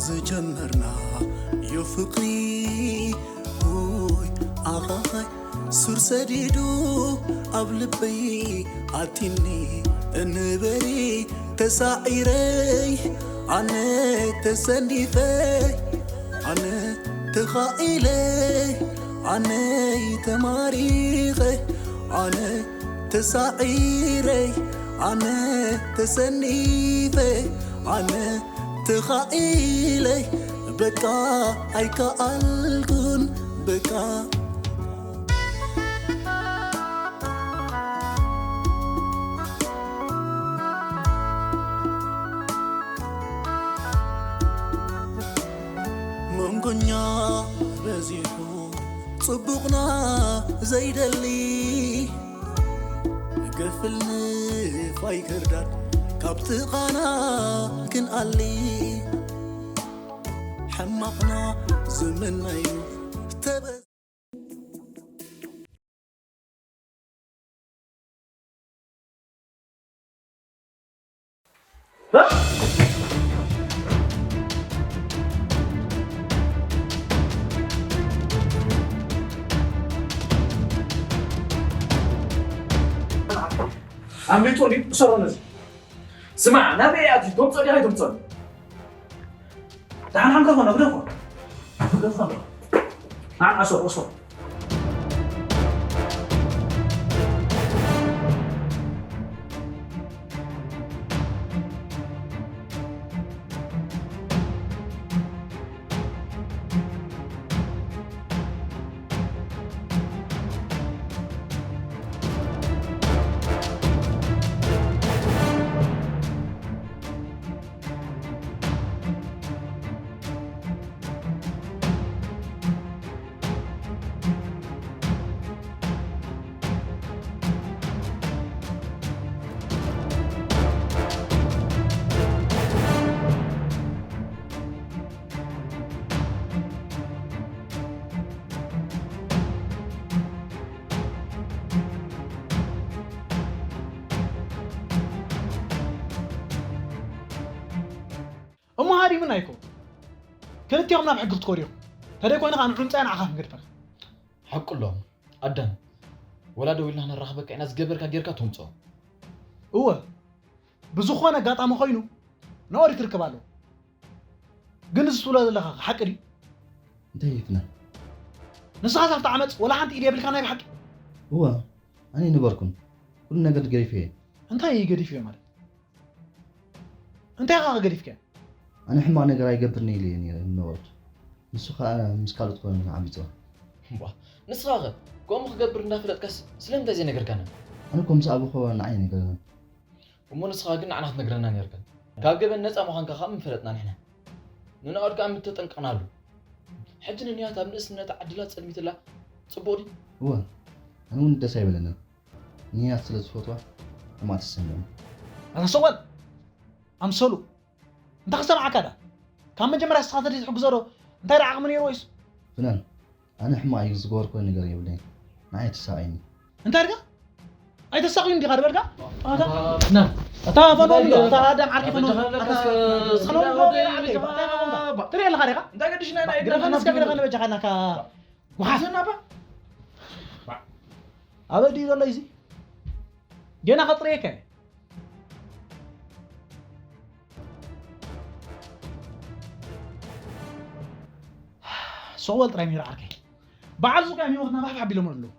ዝጀመርናዮ ፍቕሪ፣ ውይ፣ ኣኻኻይ ሱር ሰዲዱ ኣብ ልበይ ኣቲኒ፣ እንበሪ ተሳዒረይ፣ ኣነ ተሰኒፈ፣ ኣነ ተኻኢለ፣ ኣነ ተማሪኸ፣ ኣነ ተሳዒረይ፣ ኣነ ተሰኒፈ፣ ኣነ ተኻኢለይ፣ በቃ ኣይከኣልኩን፣ በቃ። መንጎኛ በዚሑ ጽቡቕና ዘይደሊ፣ ገፍል ንፋይ ክርዳድ ካብ ጥቓና ክንኣሊ፣ ሕማቕና ዝምነዩ ተበ- ኣምሊጡ እንዲ እሰሮ ነዚ። ስማዕ፣ ናበይ ኣትዩ? ተምጾ ዲኻ ኣይተምጾን? ደሓን ሓምካ ኾነ፣ ግደፎ። ግደፎ። ንዓ፣ እሰሮ፣ እሰሮ። እሞ ሃዲምና ኣይኮ ክልቲኦም ናብ ሕጊ ክትኮዱ ኢኹም። ተደይ ኮይኑ ከዓ ንዑንፃ ንዓኻ ክንገድፈካ። ሓቁ ኣለዎም ኣዳም። ወላ ደው ኢልና ነራኽበካ ኢና፣ ዝገበርካ ጌርካ ተምፅኦ። እወ፣ ብዝኾነ ኣጋጣሚ ኮይኑ ንኦዲ ክርከብ ኣለዎ። ግን እዚ ትብሎ ዘለኻ ሓቂ ድዩ? እንታይ ይፍና? ንስኻ ኣብቲ ዓመፅ ወላ ሓንቲ ኢድ የብልካ ናይ ብሓቂ? እወ፣ ኣነ ኣይነበርኩን። ኩሉ ነገር ገዲፈ እየ። እንታይ እዩ ገዲፍዮ ማለት? እንታይ ኢኻ ገዲፍካ? ኣነ ሕማቕ ነገር ኣይገብርን ኢለ እየ ነይረ ነበርኩ። ንሱ ኸኣ ምስ ካልኦት ኮይኑ ዓቢጥዋ። እምቧ፣ ንስኻ ኸ ከምኡ ክገብር እንዳፈለጥካስ ስለምንታይ ዘይነገርካና? ኣነ እኮ ምስ ኣቦ ኸ ንዓይ ነገርና። እሞ ንስኻ ግን ንዓና ክትነግረና ነርካ። ካብ ገበን ነፃ ምዃንካ ኸዓ ምፈለጥና ንሕና። ንናኦድ ከኣ ምተጠንቀቕናሉ። ሕጂ ንንያት ኣብ ንእስነታ ዕድላ ጸልሚትላ ጽቡቕ ድዩ? እወ፣ ኣነ እውን ደስ ኣይበለንን። ንንያት ስለ ዝፈትዋ ሕማቕ ተሰምዕኒ። ኣታ ሰዋል! ኣምሰሉ! እንታይ ክሰምዓካ ዳ? ካብ መጀመርያ ንስኻ ተደይ ትሕግዞ ዶ? እንታይ ደኣ ዓቕሚ ነይሩ ወይስ? ፍናን፣ ኣነ ሕማቕ እዩ ዝገበርኩ ነገር የብለይን። ንዓይ ኣይተሳቕየኒ። እንታይ ኢልካ? ኣይተሳቕዩን ዲኻ ዝበልካ? ኣታ ፍናን፣ ኣታ ፈኖ እንታይ እንዶ፣ ገለ-፣ ኣታ ኣዳም ዓርኪ ፈኖ። ኣታ ኣታ እስከ ፈኖ እንዶ፣ እንታይ ገለ-፣ ዓርኪ፣ እንታይ ገለ-፣ እንታይ ገለ-፣ ትርኢ ኣለኻ ዲኻ? እንታይ ገድሽና ኢና ግደፈኒ እስከ ግደፈኒ በጃኻ ናካ። ጉሓፍ። ዘናባ። ኣበይ ድዩ ዘሎ እዚ? ጌና ከጽርየካ እየ። ሶወል ጥራይ ነይሩ ዓርከይ። በዓል ሱቅ እዮም ህይወትና ባሕባሕ ኣቢሎሞ ኣለዉ።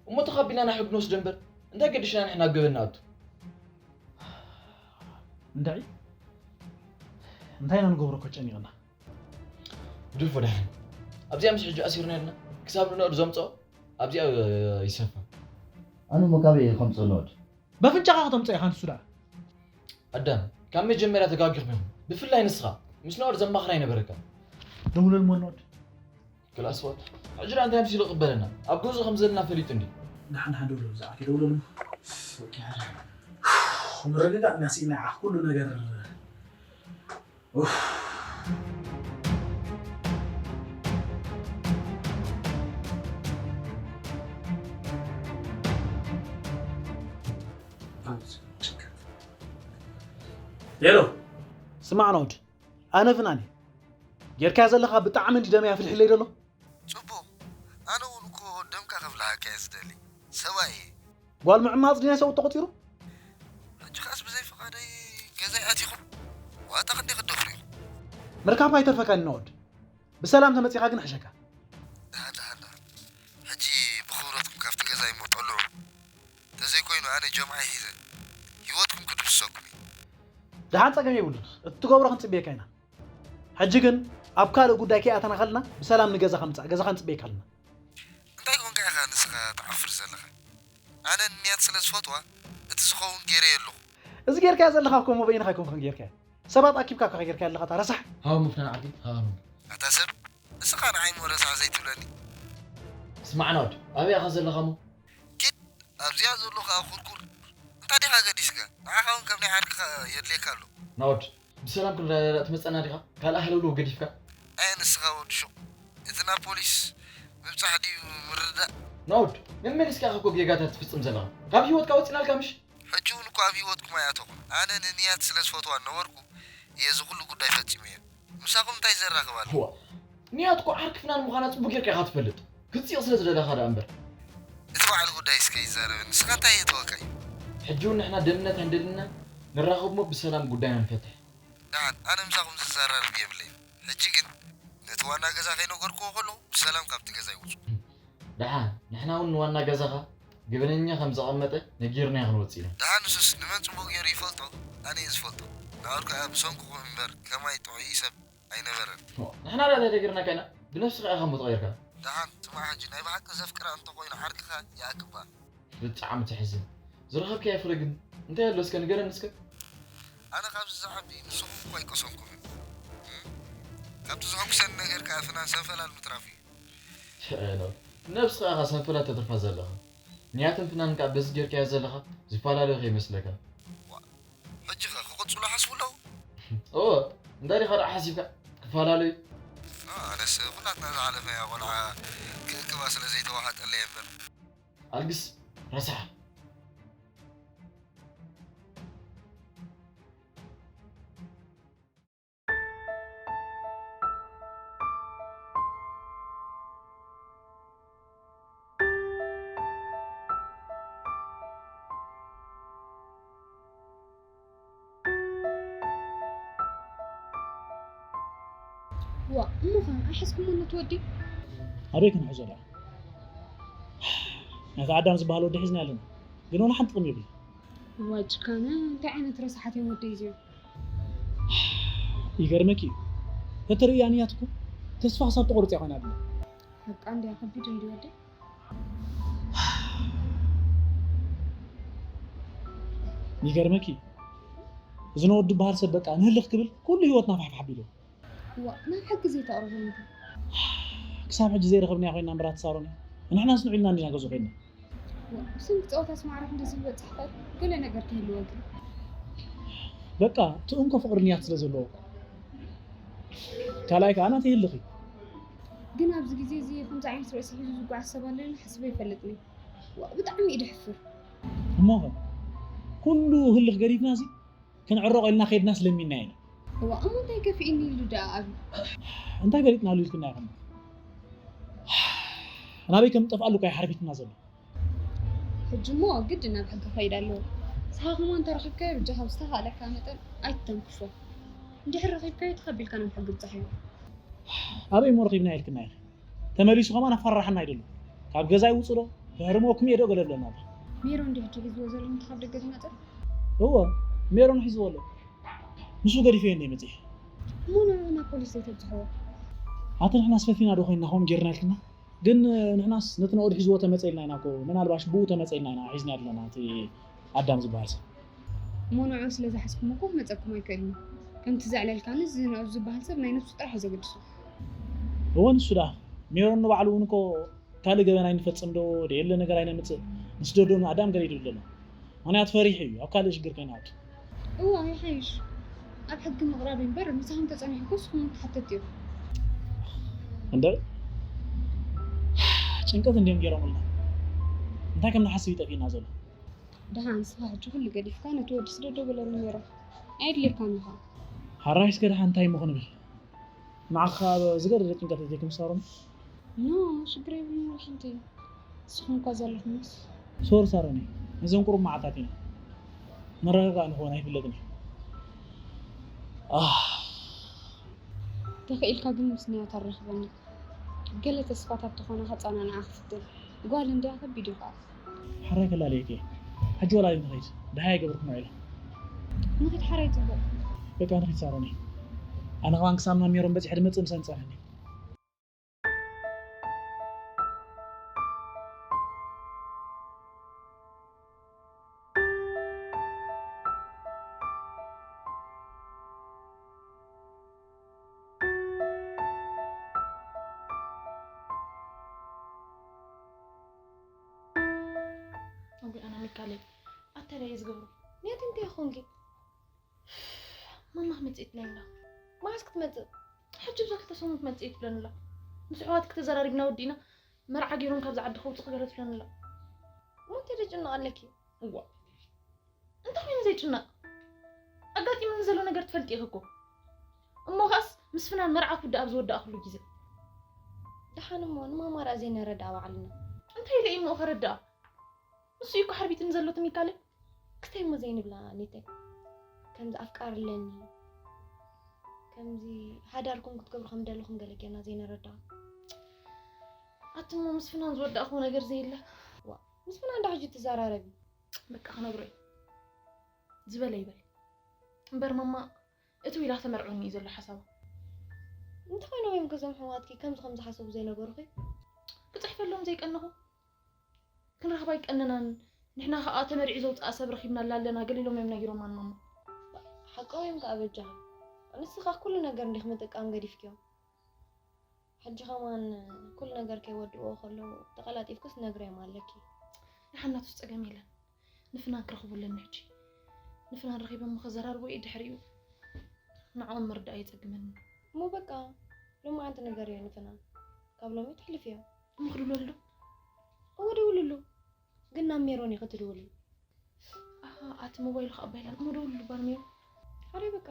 እሞ ተኻቢልና ናብ ሕጊ ንወስዶ እምበር፣ እንታይ ገድሽና ንሕና ኣብ ገበን ንኣቱ? እንድዒ፣ እንታይ ኢና ንገብሮ እኮ ጨኒቕና። ግድፎ ደሓን። ኣብዚኣ ምስ ሕጂ ኣሲርና ኢልና፣ ክሳብ ንነእዱ ዘምጽኦ፣ ኣብዚኣ ይሰፋ። ኣነ እሞ ካበይ እየ ከምጽኦ ነእዱ? በፍንጫኻ ከተምጽኦ ኢኻ ንሱ ደኣ። ኣዳም፣ ካብ መጀመርያ ተጋጊኹም ኢኹም። ብፍላይ ንስኻ፣ ምስ ነእዱ ዘማኽር ኣይነበረካን። ደውለሉ እሞ ነእዱ። ክላስ ዋን። ሕጂ ደኣ እንታይ መሲሉ ክቕበለና? ኣብ ገዝኡ ከም ዘለና ፈሊጡ እንድዩ። ደሓን ደሓን ደውለሉ፣ ዝዓርኪ ደውለሉ። ምርግጋእ ኢና ስኢና፣ ኩሉ ነገር። ኡፍ። ሄሎ። ስማዕ ነእዱ፣ ኣነ ፍናን እየ። ጌርካያ ዘለኻ ብጣዕሚ እንዲ ደመያ ፍልሕለይ ደሎ። ጽቡቕ። ኣነ እውን እኮ ደምካ ከፍልሃካ እየ ዝደሊ። ሰብኣይ እየ። ጓል ምዕማፅ ድናይ ሰብኡት ተቆፂሩ። ሕጂ ኸኣስ ብዘይ ፍቓደይ ገዛይ ኣቲኹም ዋጣ ክንደይ ክትደፍሩ ኢኹም? ምርካብካ ኣይተርፈካን ኢና ወድ። ብሰላም ተመፂኻ ግን ሕሸካ። ደሓን ደሓን ደሓን። ሕጂ ብኽብረትኩም ካብቲ ገዛይ እሞ ጠልዑ። ተዘይኮይኑ ኣነ ጀምዓይ ሒዘ ህይወትኩም ክድምስሰኩም እዩ። ደሓን ፀገም የብሉን። እትገብሮ ክንፅብየካ ኢና። ሕጂ ግን ኣብ ካልእ ጉዳይ ከይኣተና ከለና ብሰላም ንገዛኻ ምፃእ። ገዛኻ ንፅበየካ ኣለና። እንታይ ኮንካ ኢኻ ንስኻ ትዓፍር ዘለኻ? ኣነ ንንያት ስለ ዝፈትዋ እቲ ዝኸውን ገይረ የለኹ። እዚ ጌርካዮ ዘለኻ እኮ እሞ በይንኻ ኣይኮንካን ጌርካዮ። ሰባት ኣኪብካ እኮ ጌርካዮ ኣለኻ እታ ረሳሕ። ሃው ምፍናን ዓዲ ሃው። ኣታ ሰብ እስኻ ንዓይ ሞ ረሳሕ ዘይትብለኒ። ስማዕ ናውድ፣ ኣበይ ኢኻ ዘለኻ እሞ? ኪድ ኣብዚኣ ዘሎ ከኣ ኩርኩር። እንታይ ዲኻ ገዲስካ? ንዓኻ እውን ከም ናይ ዓርክኻ የድልየካ ኣሎ። ናውድ፣ ብሰላም ክንረዳዳእ ትመጸና ዲኻ? ካልእ ሃለውለው ገዲፍካ? ኣየ ንስኻ ወዲ ሹቕ፣ እቲ ናብ ፖሊስ ምብጻሕ ድዩ ምርድዳእ? ናውድ፣ መመሊስካ ኢኻ እኮ ጌጋታት ትፍጽም ዘለኻ። ካብ ህይወትካ ወጺናልካ ምሽ? ሕጂ እውን እኮ ኣብ ህይወትኩም ኣይኣተኹን። ኣነ ንንያት ስለ ዝፈትዋ ነበርኩ እየ እዚ ኩሉ ጉዳይ ፈጺመዮ። ምሳኹም እንታይ ዘራኽብ ኣሎ? እዋ፣ ንያት እኮ ዓርኪ ፍናን ምዃና ጽቡቕ ጌርካ ኢኻ ትፈልጥ። ክጽይቕ ስለ ዝደለኻ ደኣ እምበር። እቲ በዓል ጉዳይ እስከ ይዛረብ። ንስኻ እንታይ የእተወካ እዩ? ሕጂ እውን ንሕና ደምነት ኣይንደልንና፣ ንራኸብ እሞ ብሰላም ጉዳይና ንፈትሕ። ደሓን፣ ኣነ ምሳኹም ዝዘራረብ የብለይን። ሕጂ ግን ነቲ ዋና ገዛ ከይነገርክዎ ከለኹ ብሰላም ካብቲ ገዛ ይውጹ። ደሓን፣ ንሕና እውን ንዋና ገዛኻ ገበነኛ ከም ዘቐመጠ ነጊርናዮ ክንወጽእ ኢና። ደሓን ንሱስ ንመን ጽቡቕ ገይሩ ይፈልጦ? ኣነ እየ ዝፈልጦ። ንኣርኩ እያ ብሰንኩኹም እምበር ከማይ ጥዑይ ሰብ ኣይነበረን። ንሕና ደኣ እንታይ ገይርናካ ኢና? ብነብስኻ ኢኻ እሞ ተቐይርካ። ደሓን ስማዕ ሕጂ ናይ ብሓቂ ዘፍቅራ እንተኾይኑ ዓርክኻ ይኣክባ። ብጣዕሚ ተሕዝን። ዝረኸብካዮ ፍረ ግን እንታይ ኣሎ እስከ ንገረኒ እስከ? ኣነ ካብዚ ዝዓቢ ንስኹም እኮ ኣይቀሰንኩምን። እም? ካብቲ ዘሐጉሰኒ ነገር ከኣ ፍናን ሰንፈላል ምትራፉ እዩ። ተዕኖ። ነብስኻ ኢኻ ሰንፈላል ተትርፋ ዘለኻ። ንያትን ፍናንን ከኣ በዚ ጌርካዮ ዘለኻ ዝፈላለዩ ከይመስለካ። ሕጂ ኸ ክቕጽሉ ሓስቡ ኣለዉ? እወ፣ እንታይ ዲኻ ደኣ ሓሲብካ? ክፈላለዩ? ኣነስ ኩላትና ዝሓለፍናያ ቆልዓ ክእክባ ስለ ዘይተዋሓጠለይ እምበር። ኣልግስ ረሳሕ። ዋ እሞ ኸ ኣይሓዝኩሞ ነቲ ወዲ? ኣበይ ክንሕዞ ደኣ? ናይዚ ኣዳም ዝበሃል ወዲ ሒዝና ኣለና፣ ግን ወላ ሓንቲ ጥቕሚ የብሉ። እዋ ጭካነ፣ እንታይ ዓይነት ረሳሓት እዮም ወደይ እዚኦም? ይገርመኪ እዩ፣ ተትርእያ ንያት እኮ ተስፋ ክሳብ ትቆርጽ እያ ኮይና ኣላ። ሓቃ እንድያ ከቢድ እንድዩ ወደይ። ይገርመኪ እዩ፣ እዚ ነወዲ በሃል ሰብ በቃ ንህልኽ ክብል ኩሉ ህይወትና ፋሕፋሕ ኣቢልዎ። እዋ፣ ናብ ሕጊ ዘይተቕርቡ እንዲ። ክሳብ ሕጂ ዘይረኸብናያ ኮይና እምበር ኣቲ ሳሮን፣ ንሕናስ ንዑ ኢልና እንዲና ገዝኡ ኮይንና። እዋ፣ ብስም ክጻወታስ ማዕረ ክንድዚ ዝበጽሕ ኸ ገለ ነገር ክህልዎ ግን። በቃ እቲ እንኮ ፍቕሪ ንያት ስለ ዘለዎ። ካልኣይ ከኣ ናተይ ህልኽ እዩ። ግን ኣብዚ ግዜ እዚ ከምዚ ዓይነት ርእሲ ሒዙ ዝጓዓዝ ሰብ ኣሎ ኢለ ሓሲበ ኣይፈልጥን እየ። እዋ፣ ብጣዕሚ እዩ ደሕፍር። እሞ ኸ ኩሉ ህልኽ ገዲፍና እዚ ክንዕረቖ ኢልና ከይድናስ ለሚንናዮ ኢና። እዋ እሞ እንታይ ከፊእኒ ኢሉ ደኣ ኣብዩ? እንታይ ፈሊጥናሉ ኢልክና ኢኹም? ናበይ ከም እጠፍኣሉ እኮ እዩ ሓርቢቱና ዘሎ። ሕጂ እሞ ግድን ናብ ሕጊ ክኸይድ ኣለዎ። ንስኻ ከማን እንተረኺብካዮ በጃኻ ብዝተኻእለካ መጠን ኣይትተንክፎ። እንድሕር ረኺብካዮ ተኸቢልካ ናብ ሕጊ ብጻሕዮ። ኣበይ እሞ ረኺብናዮ ኢልክና ኢኺ? ተመሊሱ ከማን ኣፈራርሓና እዩ ዘሎ። ካብ ገዛይ ውጹ ዶ? ከህርመኩም እየ ዶ ገለ ብለና ኣሎ። ሜሮን ድዩ ሕጂ ሒዝዎ ዘሎ ነቲ ካብ ደገ ዝመጸ? እወ፣ ሜሮን ሒዝዎ ኣሎ። ንሱ ገዲፈዮ እንደ መጺእ። እሞ ንዑ ናብ ፖሊስ ዘይተብጽሕዎ? ኣቲ ንሕናስ ፈቲና ዶ ኮይንና ከምኡ ጌርና ኢልክና? ግን ንሕናስ ነቲ ነኦድ ሒዝዎ ተመጸ ኢልና ኢና እኮ፣ ምናልባሽ ብኡ ተመጸ ኢልና ኢና ሒዝናዮ ዘለና እቲ ኣዳም ዝበሃል ሰብ። እሞ ንዑ ስለ ዝሓዝኩም እኮ ክመጸኩም ኣይክእልን እዩ። ከምቲ ዘዕለልካኒ እዚ ንዑ ዝበሃል ሰብ ናይ ነብሱ ጥራሕ እዩ ዘገድሶ። እወ ንሱ ደኣ ሜሮን ንባዕሉ እውን እኮ ካልእ ገበን ኣይንፈጽም ዶ ደየለ ነገር ኣይነምጽእ ምስ ደዶ ንኣዳም ገለ ይድብል ዘሎ። ምኽንያቱ ፈሪሑ እዩ ኣብ ካልእ ሽግር ከይንኣቱ። እወ ይሓይሽ ኣብ ሕጊ ምቕራብ እምበር ምሳኹም ተጸኒሑ እኮ ንስኹም እውን ተሓተትቲ ኢኹም። እንደ ጭንቀት እንድዮም ገይሮምልና። እንታይ ከም ንሓስብ እዩ ጠፊእና ዘሎ። ደሓን ንስኻ ሕጂ ኩሉ ገዲፍካ ነቲ ወዲ ስደዶ በለኒ ሜሮን ኣየድልየካን እዩ ኸኣ። ሓራይ እስከ ደሓን እንታይ እሞ ክንብል? ንዓኻ ዝገደደ ጭንቀት እዚክም ሳሮን። ኖ፣ ሽግር የብሉን። ወልሓንቲ ንስኹም እኳ ዘለኹምስ። ሶሪ ሳሮን፣ እዞም ቁሩብ መዓልታት ኢና ንረጋጋእ ንኸውን ኣይፍለጥን እዩ። ኣህ፣ ተኽኢልካ ግን ምስ ንያት ኣራኽበኒ። ገለ ተስፋታት ተኾነ ከጻናንዓ ክፍትን። ጓል እንድያ ከቢድ እዩ ከዓ። ሓራይ ከላለየኪ ሕጂ ወላዲ ንኸይድ ደሃይ ገበርኩ ንዒላ። ንኽድ ሓራይ ጽቡቕ። በቃ ንኺድ ሳሮኒ። ኣነ ከማን ክሳብ ናብ ሜሮን በፂሐ ድመፅእ ምሳን ጸንሐኒ። እጉ ኣና ሚካለይ ኣተለየ ዝገብሩ። ንያት እንታይ ኾንኪ? ማማ ክትመጽእ ኢትለና። መዓስ ክትመጽእ? ሕጂ ብዛ ክልተ ሰሙን ክትመጽእ ኢትብለንላ። ምስ ኣሕዋትኪ ተዘራሪብና ወዲእና መርዓ ገይሮም ካብዛ ዓዲ ከውጽእ ክገለ ትብለንላ። እሞ እንታይ ደጭንቕ ኣለኪ? እዋ፣ እንታይ ኮይኑ ዘይጭነቕ? ኣጋጢሙኒ ዘሎ ነገር ትፈልጢ ኢኺ እኮ። እሞ ኸኣስ ምስ ፍናን መርዓ ክውዳእ ኣብ ዝወዳእኩሉ ግዜ። ደሓን እሞ ንማማ ርኣ ዘይነረድኣ ባዕልና። እንታይ ኢለ እሞ ከረድኣ? ንሱ እዩ እኮ ሓርቢትኒ ዘሎ ትም ይካለ። ክስታይ እሞ ዘይንብላ ኒተይ። ከምዚ ኣፍቃሪ ኣለኒ፣ ከምዚ ሓዳርኩም ክትገብሩ ከም ደለኹም ገለ ጌርና ዘይነረድኣ። ኣቲ እሞ ምስ ፍናን ዝወዳእክዎ ነገር ዘየለ? ዋ፣ ምስ ፍናን ዳ ሕጂ ትዘራረቢ? በቃ ክነግሮ እዩ። ዝበለ ይበል። እምበር ማማ እትው ኢላ ተመርዕወኒ እዩ ዘሎ ሓሳባ። እንተኾይኖም እዮም ገዞም ሕዋትኪ ከምዚ ከም ዝሓሰቡ ዘይነገሩኺ? ክፅሕፈሎም ዘይቀነኹ። ክንረኽባ ኣይቀነናን። ንሕና ከዓ ተመሪዑ ዘውፅኣ ሰብ ረኺብናላ ኣለና ገለ ኢሎም እዮም ነጊሮማ ንማማ። ሓቆም እዮም ከዓ በጃኻ። ንስኻ ኩሉ ነገር እንዲኽ ምጥቃም ገዲፍክዮ። ሕጂ ከማን ኩሉ ነገር ከይወድእዎ ከለዉ ተቐላጢፍክስ ነግርዮም ኣለኪ። ንሓናቱስ ጸገም የለን። ንፍናን ክረኽቡ ኣለኒ ሕጂ። ንፍናን ረኺቦም ከዘራርቦ እየ ድሕሪኡ ንዕኦም ምርዳእ የጸግመኒ። እሞ በቃ ሎማዓንቲ ንገርዮ ንፍናን። ካብ ሎሚ ትሕልፍዮ። እሞ ክድውለሉ ዶ? እወ ደውልሉ። ግን ናብ ሜሮን ኢኺ ትድውሊ። ኣሃ፣ ኣቲ ሞባይሉ ከኣ ኣባይላን እሞ ደውልሉ ባር ሜሮን። ሓራይ በቃ።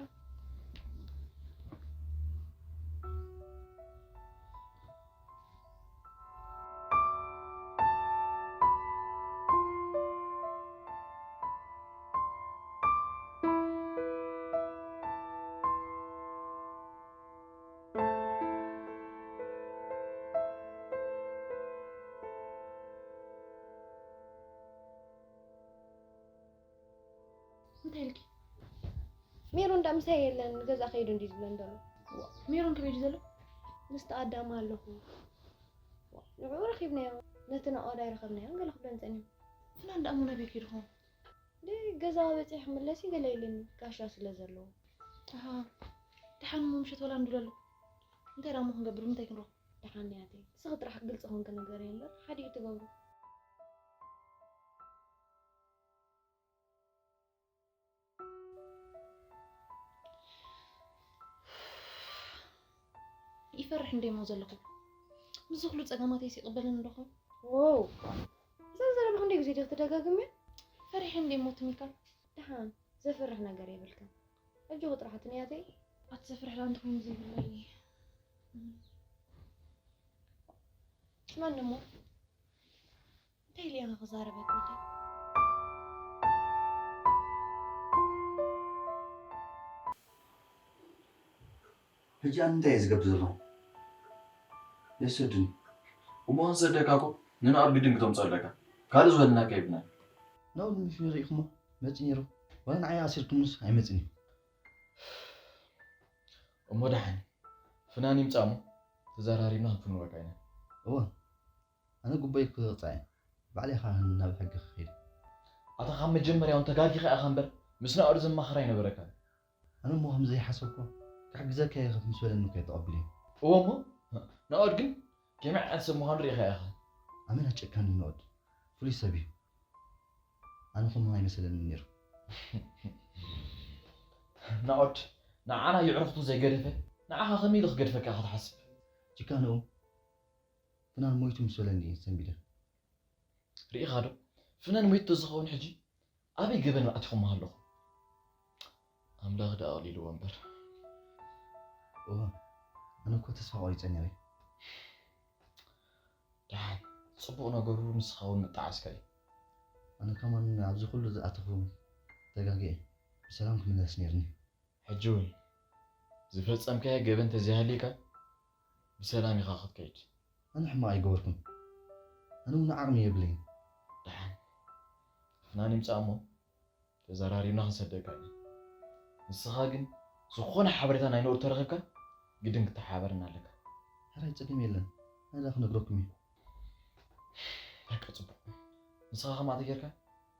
እንታይ ኢልኪ? ሜሮን ዳ ምሳይ የለን፣ ገዛ ከይዱ እንዲ ዝብለን ዘሎ። ሜሮን ከመይ ድዩ ዘሎ? ምስቲ ኣዳማ ኣለኹ። ንዕኡ ረኺብናዮ፣ ነቲ ናኦድ ኣይረኸብናዮን ገለ ክብለን ጸኒሑ። ፍናን ደኣ እሞ ናበይ ከይዱ ኸውን? ደይ ገዛ በጺሕ ክምለስ እዩ ገለ ኢሉኒ፣ ጋሻ ስለ ዘለዎ። ኣሃ፣ ደሓን እሞ ምሸት ወላ እንድሎ ኣሎ። እንታይ ደኣ እሞ ክንገብር፣ ምንታይ ክንረኽብ? ደሓን ያተይ፣ ንስኺ ጥራሕ ግልጺ ኮንኪ ንገርዮ እምበር፣ ሓዲኡ ትገብሮ። ይፈርሕ እንደ እሞ ዘለኹ። ምስዚ ኩሉ ጸገማተይስ ይቕበለኒ ዶ ኸውን? ዎው! እዛ ዘረባ ክንደይ ግዜ ዲኺ ትደጋግምያ? ፈሪሐ እንደ እሞ ትም ኢልካ። ደሓን፣ ዘፍርሕ ነገር የብልክን። ኣጆኺ ጥራሕ ትንያተይ። ኣቲ ዘፍርሕ ደኣ እንተኾይኑ ዘይብለይ። ስማኒ እሞ፣ እንታይ ኢለ እየ ክዛረበካ ወደይ? ሕጂ ኣነ እንታይ እየ ዝገብር ዘለኹ? የሰድኒ። እሞ ክንሰደካ እኮ ንናኦድ ግድን ክተምፅኦ ኣለካ። ካልእ ዝበለናካ የብልናን። ናኦድ ምሽ ርኢኹሞ መፂ ነይሩ። ዋላ ንዓይ ኣሲርኩምስ ኣይመፅን እዩ። እሞ ደሓን ፍናን ይምፃ እሞ ተዘራሪብና ክንፍንወካ ኢና። እወ፣ ኣነ ጉባይ ክቕፃዕ እየ። ባዕለይ ኸዓ ናብ ሕጊ ክኸይድ። ኣታ ካብ መጀመርያ እውን ተጋጊኻ ኢኻ እምበር ምስ ናኦድ ዘማኽር ኣይነበረካን። ኣነ እሞ ከም ዘይሓሰብኩ ክሕግዘካ እየ ምስ በለኒ እኮ እየ ተቐቢለዮ። እወ እሞ ናኦድ ግን ከመይ ዓይነት ሰብ ምዃኑ ርኢኻ ኢኻ። ኣመና ጨካን እዩ ናኦድ። ፍሉይ ሰብ እዩ። ኣነ ከምኡ ኣይመሰለንን ነይሩ። ናኦድ ንዓና የዕሩኽቱ ዘይገደፈ ንዓኻ ከመይ ኢሉ ክገድፈካ ኢኻ ትሓስብ? ጭካንኡ ፍናን ሞይቱ ምስ በለኒ እየ ሰንቢደ። ርኢኻ ዶ? ፍናን ሞይቱ ተዝኸውን ሕጂ ኣበይ ገበን ኣቲኹም ኣለኹም? ኣምላኽ ደኣ ኣቕሊልዎ እምበር። እወ፣ ኣነ እኮ ተስፋ ቆሪጸ ነይረ። ደሓን፣ ጽቡቕ ነገሩ ንስኻ እውን ምጠዓስካ እዩ። ኣነ ከማን ኣብዚ ኩሉ ዝኣተኹ ተጋግየ። ብሰላም ክምለስ ነይርኒ። ሕጂ እውን ዝፈጸምካዮ ገበን ተዘይሃልዩካ ብሰላም ኢኻ ክትከይድ። ኣነ ሕማቕ ኣይገበርኩን። ኣነ እውን ዓቕሚ የብለይን። ደሓን፣ ፍናን ይምጻእ እሞ ተዘራሪብና ክንሰደካ ኢና። ንስኻ ግን ዝኾነ ሓበሬታ ናይ ኖር ተረኺብካ ግድን ክትሓባበረና ኣለካ። ሕራይ ጸገም የለን። ኣነ ደኣ ክነግረኩም እየ። በቃ ጽቡቕ። ንስኻ ከምኣ ተጌርካ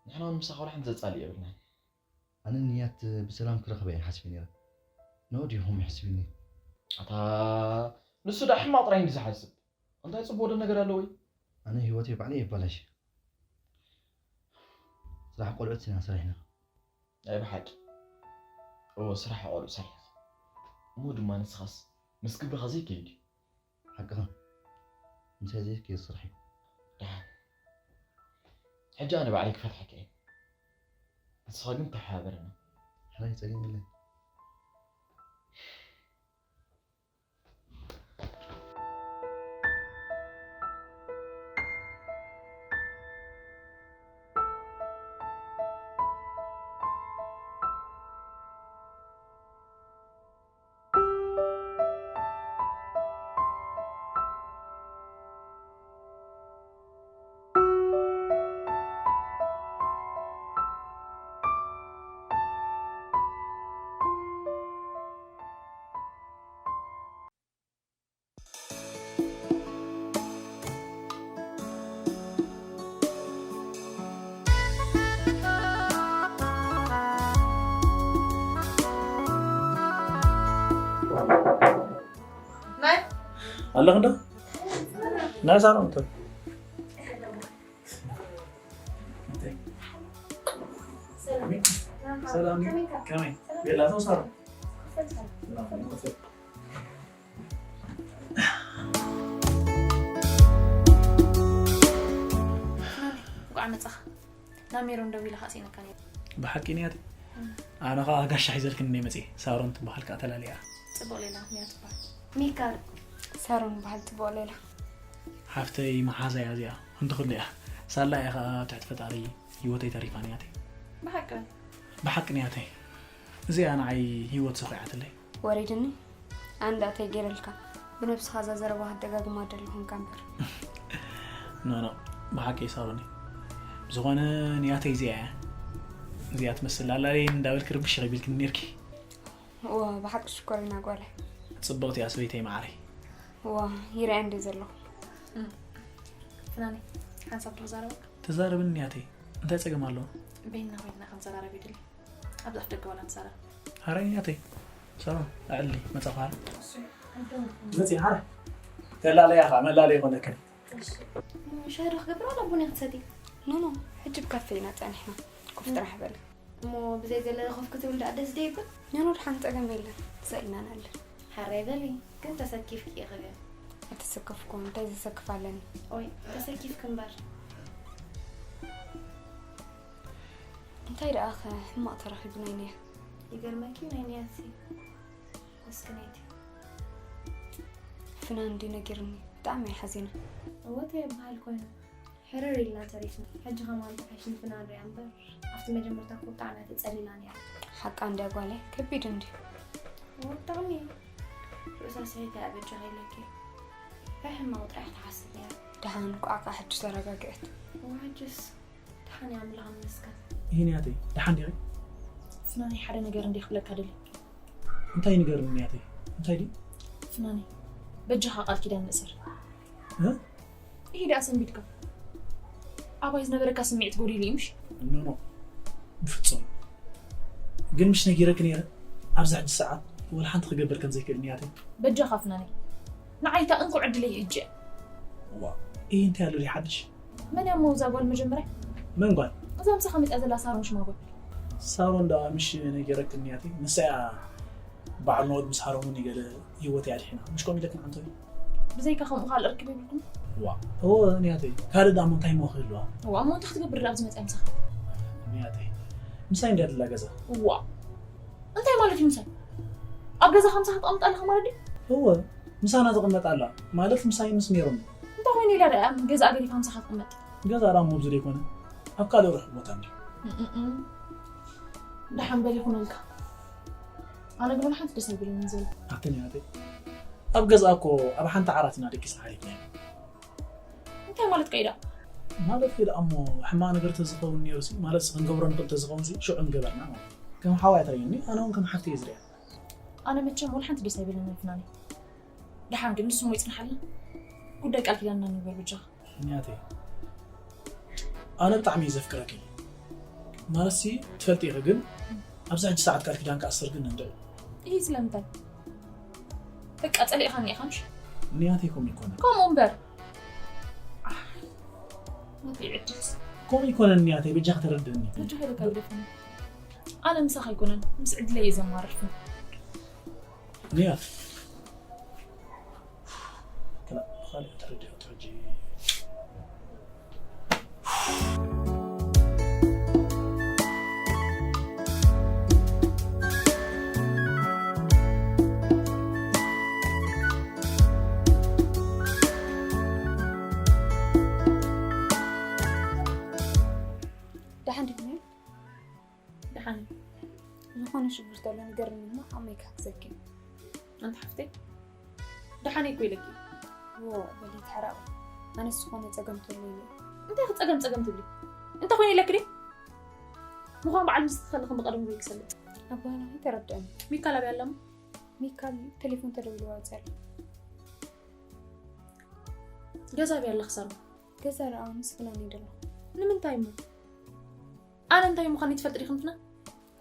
ንሕና እውን ምሳኻ ወላ ሓንቲ ዘጻልእ የብልናን። ኣነ ንያት ብሰላም ክረኽባ እየ ሓሲበ ነይረ። ንኡ ድዩ ከምኡ የሕስብኒ? ኣታ ንሱ ደኣ ሕማቕ ጥራይ እንዲ ዝሓስብ። እንታይ ጽቡቕ ዶ ነገር ኣለዎ? ኣነ ህይወተይ ባዕለይ የባላሽ። ስራሕ ቆልዑት ኢና ሰሪሕና። ናይ ብሓቂ። እዎ፣ ስራሕ ቆልዑ ሰሪሕኻ። እሞ ድማ ንስኻስ ምስ ግብርኻ ዘይከይድ እዩ። ሓቅኻ። ምሳይ ዘይከይድ ስራሕ እዩ። ደሓን። ሕጂ ኣነ ባዕለይ ክፈትሓካ እየ። ንስኻ ግን ተሓባበረና። ሕራይ ጸገም የለን። ናይ ኣለኽ እንዶ? ናይ ሳሮን እንተ። ሰላም። ከመይ? ቤላ ተው ሳሮን። እንኳዕ መጻኻ። ናብ ሜሮን ደዊለ ከዓ ስኢነካ ነይረ። ብሓቂ ንያት? ኣነ ከዓ ጋሻ ሒዘልክኒ እየ መፅየ። ሳሮን ትበሃል ከዓ ተላልያ። ፅቡቕ ሌላ፣ ንያት ትበሃል። ሚካል። ሳሮን በሃል ፅቡቕ ሌላ። ሓፍተይ መሓዛ እያ እዚኣ። እንተኽሉ እያ። ሳላ እያ ከዓ ትሕቲ ፈጣሪ ህይወተይ ተሪፋ ንያተይ። ብሓቂ? ብሓቂ ንያተይ። እዚኣ ንዓይ ህይወት ሰኺዓትለይ። ወሪድኒ? ኣንዳ ተይ ገይረልካ። ብነብስኻ እዛ ዘረባ ክትደጋግማ ደለኹንካ እምበር። ኖ፣ ኖ፣ ብሓቂ ሳሮኒ። ብዝኾነ ንያተይ እዚኣ እያ። እዚኣ ትመስል ኣላለይ እንዳበልኪ ርብሽ ቢልክኒ ነይርኪ። እወ፣ ብሓቂ ሽኮሪና ጓለይ። ጽብቕቲ እያ ሰበይተይ መዓረይ። እወ፣ ይርኣያ እንደ ዘለኹ። እም። ፍናነይ፣ ሓንሳብ ዶ ክዛረበካ? ተዛረብኒ ንያተይ። እንታይ ጸገም ኣለዎ? በይንና ኮይንና ክንዘራረብ ይደሊ። ኣብዚ ኣፍ ደገ ዋላ ንዛረብ። ሓራይ ንያተይ። ሳሮን፣ ኣዕሊ፣ መጻ ኻራ። መጺ ሓራ። ተላለያ ኻ፣ መላለይ ኾነከ። ሻሂ ዶ ክገብር ዋላ ቡን ክትሰቲ? ኖ፣ ኖ፣ ሕጂ ብካፌ ኢና ጸኒሕና። ኮፍ ጥራሕ በል። እሞ ብዘይ ገለ ኮፍ ክትብል ደኣ ደስ ዶ ይብል? ኖ፣ ኖ፣ ድሓን ጸገም የለን። ሰኢና ንኣለ። ሓራይ በሊ፣ ግን ተሰኪፍኪ ኢኺ ግን። ኣይተሰከፍኩን፣ እንታይ ዘሰክፍ ኣለኒ? ኦይ፣ ተሰኪፍኪ እምበር። እንታይ ደኣ ኸ ሕማቕ ተረኺቡ ናይ ንያ? ይገርመኪ ናይ ንያሲ መስክነይቲ። ፍናን እንዲ ነጊርኒ፣ ብጣዕሚ እየ ሓዚነ። እወ፣ እንታይ ይበሃል ኮይኑ? ሕርር ኢልና ተሪፍና። ሕጂ ከማን ተሓይሽ ንፍናን ሪኣ እምበር፣ ኣብቲ መጀመርታ እኮ ብጣዕሚ እያ ተጸሊላ ነይራ። ሓቃ እንድያ ጓለይ፣ ከቢድ እንድዩ። እወ፣ ብጣዕሚ እዩ። ርእሳ ስሒታ እያ በጃኺ ኢለኪ። እንታይ ሕማቕ ጥራሕ ትሓስብ ነይራ። ደሓን ቋዕቋ ሕጂ ተረጋግዐት። እወ፣ ሕጅስ ደሓን እያ ኣምላኽ ይመስገን። ይህን ያተይ፣ ደሓን ዲኺ? ፍናነይ፣ ሓደ ነገር እንዲ ክብለካ ደልየ። እንታይ ንገርኒ ያተይ? እንታይ ድዩ? ፍናነይ፣ በጃኻ ቃል ኪዳን ንእሰር። እ? ይሄ ደኣ ሰንቢድካ። ኣባይ ዝነበረካ ስምዒት ጎዲሉ እዩ ምሽ? ኖ፣ ኖ። ብፍጹም። ግን ምሽ ነጊረኪ ነይረ፣ ኣብዚ ሕጂ ሰዓት ወላ ሓንቲ ክገብር ከም ዘይክእል ንያተይ። በጃኻ ፍናነይ። ንዓይ እታ እንኮ ዕድለይ ሕጂ እያ። ዋ፣ ይሄ እንታይ ኣሎ ድዩ ሓድሽ? መን እያ እሞ እዛ ጓል መጀመርያ? መን ጓል? እዛ ምሳኻ መፂኣ ዘላ ሳሮን ሽማ ጓል። ሳሮን ደኣ ምሽ ነጊረክኒ እያ፣ ንሳ እያ በዓል ኖድ ምስ ሃረሙኒ ገለ ህይወተይ ኣድሒና። ምሽ ከምኡ ኢለክን ዓንተቢ? ብዘይካ ከምኡ ካልእ ርክብ የብልኩም? ዋ፣ እወ ንያተይ፣ ካልእ ደኣ እሞ እንታይ እሞ ክህልዋ? ዋ፣ እሞ እንታይ ክትገብር ደኣ ኣብዚ መፂኣ ምሳኻ? ንያተይ፣ ምሳይ እንድያ ደላ ገዛ። ዋ፣ እንታይ ማለት እዩ ምሳይ? ኣብ ገዛኻ ምሳኻ ተቐምጥ ኣለኻ ማለት ድዩ? እወ። ምሳና ዝቕመጥ ኣላ ማለት ምሳይ ምስ ሜሮን። እንታይ ኮይኑ ኢላ ደኣ ገዛ ገዲፋ ምሳኻ ትቕመጥ? ገዛ ደኣ እሞ ኣብዚ ዘይኮነ ኣብ ካልእ ርሑቕ ቦታ እንድዩ። ደሓን በል ይኹነልካ። ኣነ ግን ሓንቲ ደስ ኣይብለንን ዘሎ። ኣቲ ንያተይ ኣብ ገዛ እኮ ኣብ ሓንቲ ዓራት ኢና ደቂስና ሓሊፍና። እንታይ ማለት ከይዳ? ማለት ከይዳ እሞ ሕማቕ ነገር ተዝኸውን ነይሩ ሲ ማለት ክንገብሮ ንኽእል ተዝኸውን ሲ ሽዑ ምገበርና ማለት እዩ። ከም ሓዋይ ትርእየኒ ኣነ እውን ከም ሓፍቲ እየ ዝርእያ። ኣነ መቸም ወላ ሓንቲ ደስ ኣይብለንን ፍናነይ። ደሓን ግን ንሱ እሞ ይጽንሓልና። ጉዳይ ቃል ኪዳንና ንግበር በጃኻ። ንያተይ ኣነ ብጣዕሚ እየ ዘፍቅረኪ። ማለትሲ ትፈልጢ ኢኺ ግን ኣብዚ ሕጂ ሰዓት ቃል ኪዳን ክኣስር ግን እንድዒ። ይህ ስለምንታይ? በቃ ጸሊእኻኒ ኢኻ ምሽ? ንያተይ ከምኡ ይኮነ። ከምኡ እምበር። ናተይ ዕድልስ? ከምኡ ይኮነን ንያተይ በጃኺ ተረድእኒ። በጃኺ ኢለካ ግደፈኒ። ኣነ ምሳኻ ኣይኮነን ምስ ዕድለይ እየ ዘማርር። ንያት ክላእ ብኻልእ ተረዲኦ ትሕጂ። ደሓን ዲኹም? ደሓን። ዝኾነ ሽግር ተሎ ንገርኒ እሞ ከመይ ክሕግዘኪ? ኣንቲ ሓፍተይ ደሓን እኮ ኢለኪ። ዎ በሊ ተሓራቑ። ኣነስ ዝኾነ ጸገም ተሎ ኢለ። እንታይ ክጸገም ጸገም ትብሊ? እንታይ ኮይኑ ኢለኪ ድየ? ምዃን በዓል ምስ ትኸልኽን ብቐደም ወይ ክሰልጥ። ኣባና ተረድአኒ። ሚካል ኣበይ ኣለሞ? ሚካል ቴሌፎን ተደዊሉ ወፂ ኣሎ። ገዛ ኣበይ ኣለኺ ሳሮ? ገዛ ደኣ ምስ ፍናን እየ ዘለኹ። ንምንታይ እሞ? ኣነ እንታይ ምዃነይ ትፈልጢ ዲኺ ፍናን?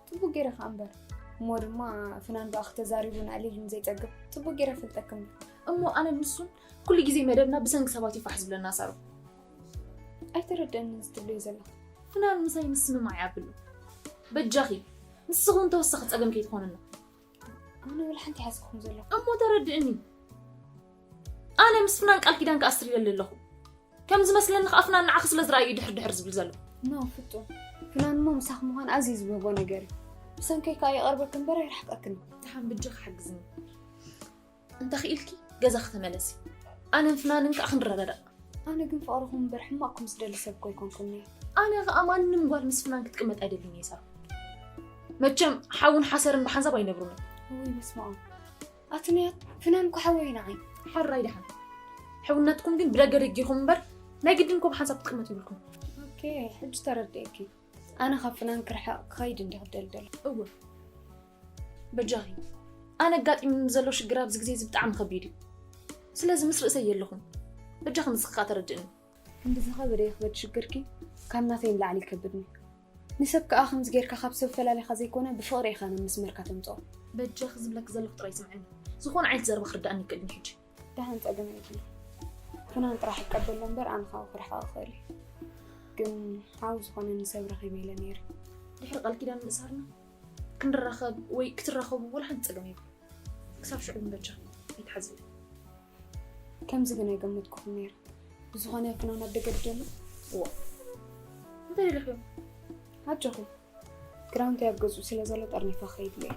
ጽቡቕ ገይረ ከኣ እምበር። እሞ ድማ ፍናን ብኣኺ ተዛሪቡ ንኣሊል ንዘይጸግብ ጽቡቕ ገይረ እፈልጠኪ እምበር። እሞ ኣነ ንሱን ኩሉ ግዜ መደብና ብሰንኪ ሰባት እዩ ፋሕ ዝብለና ሳሮ። ኣይተረድአንን እዚ ትብልዮ ዘለኺ። ፍናን ምሳይ ምስምማዕ የብሉን። በጃኺ ንስኺ እውን ተወሳኺ ጸገም ከይትኾንና። ኣነ ወላ ሓንቲ ይሓዝኩም ዘለኹ። እሞ ተረድእኒ። ኣነ ምስ ፍናን ቃል ኪዳን ክኣስር ኢለ ኣለኹ። ከም ዝመስለኒ ከኣ ፍናን ንዓኺ ስለ ዝረኣዩ እዩ ድሕር ድሕር ዝብል ዘሎ። ኖ ፍጹም። ፍናን እሞ ምሳኺ ምዃን ኣዝዩ ዝብህጎ ነገር እዩ። ብሰንከይ ከኣ ይቐርበኪ እምበር ኣይርሕቀክን። ደሓን ብጃኺ ሓግዝኒ። እንተኽኢልኪ ገዛኺ ተመለሲ። ኣነን ፍናንን ከኣ ክንረዳዳእ። ኣነ ግን ፍቕርኹም እምበር ሕማቕኩም ዝደሊ ሰብ እኮ ኣይኮንኩን እየ። ኣነ ከኣ ማንም ጓል ምስ ፍናን ክትቅመጥ ኣይደልን እየ ሳሮ። መቸም ሓውን ሓሰርን ብሓንሳብ ኣይነብሩን እዮም። ውይ በስመ ኣብ። ኣቲ ንያት ፍናን እኮ ሓወይ ንዓይ። ሕራይ ደሓን። ሕውነትኩም ግን ብደገ ደጊርኩም እምበር ናይ ግድን እኮ ብሓንሳብ ክትቅመጡ ይብልኩም። ኦኬ ሕጂ ተረዲኤኪ። ኣነ ካብ ፍናን ክርሕቕ ክኸይድ እንድየ ክደልደሎ። እወ በጃኺ ኣነ ኣጋጢሙኒ ዘሎ ሽግር ኣብዚ ግዜ እዚ ብጣዕሚ ከቢድ እዩ። ስለዚ ምስ ርእሰይ የለኹን። በጃኺ ንስኺ ከኣ ተረድእኒ። ክንዲ ዝኸበደ ይኽበድ ሽግርኪ ካብ ናተይ ንላዕሊ ይከብድኒ። ንሰብ ከኣ ከምዚ ጌርካ ካብ ሰብ ፈላሊኻ ዘይኮነ ብፍቕሪ ኢኻ ናብ መስመርካ ተምጽኦ። በጃኺ ዝብለኪ ዘለኹ ጥራይ ስምዕኒ። ዝኾነ ዓይነት ዘረባ ክርድኣኒ ይክእልኒ ሕጂ። ደሓን ጸገም የብሉን። ፍናን ጥራሕ ይቀበሎ እምበር ኣነ ካብኡ ክርሕቕ እኽእል እየ። ግን ሓው ዝኾነኒ ሰብ ረኺበ ኢለ ነይረ። ድሕሪ ቃል ኪዳን ምእሳርና ክንራኸብ ወይ ክትራኸቡ ወላ ሓንቲ ጸገም የብሉን። ክሳብ ሽዑ ግን በጃ ኣይትሓዝኒ። ከምዚ ግን ኣይገመትኩኹን ነይረ። ብዝኾነ ፍናን ኣብ ደገ ድደሊ? እዋ እንታይ ኢልኺ? ኣጆኺ። ክዳውንቲ ኣብ ገዝኡ ስለ ዘሎ ጠርኒፋ ክኸይድ እየ።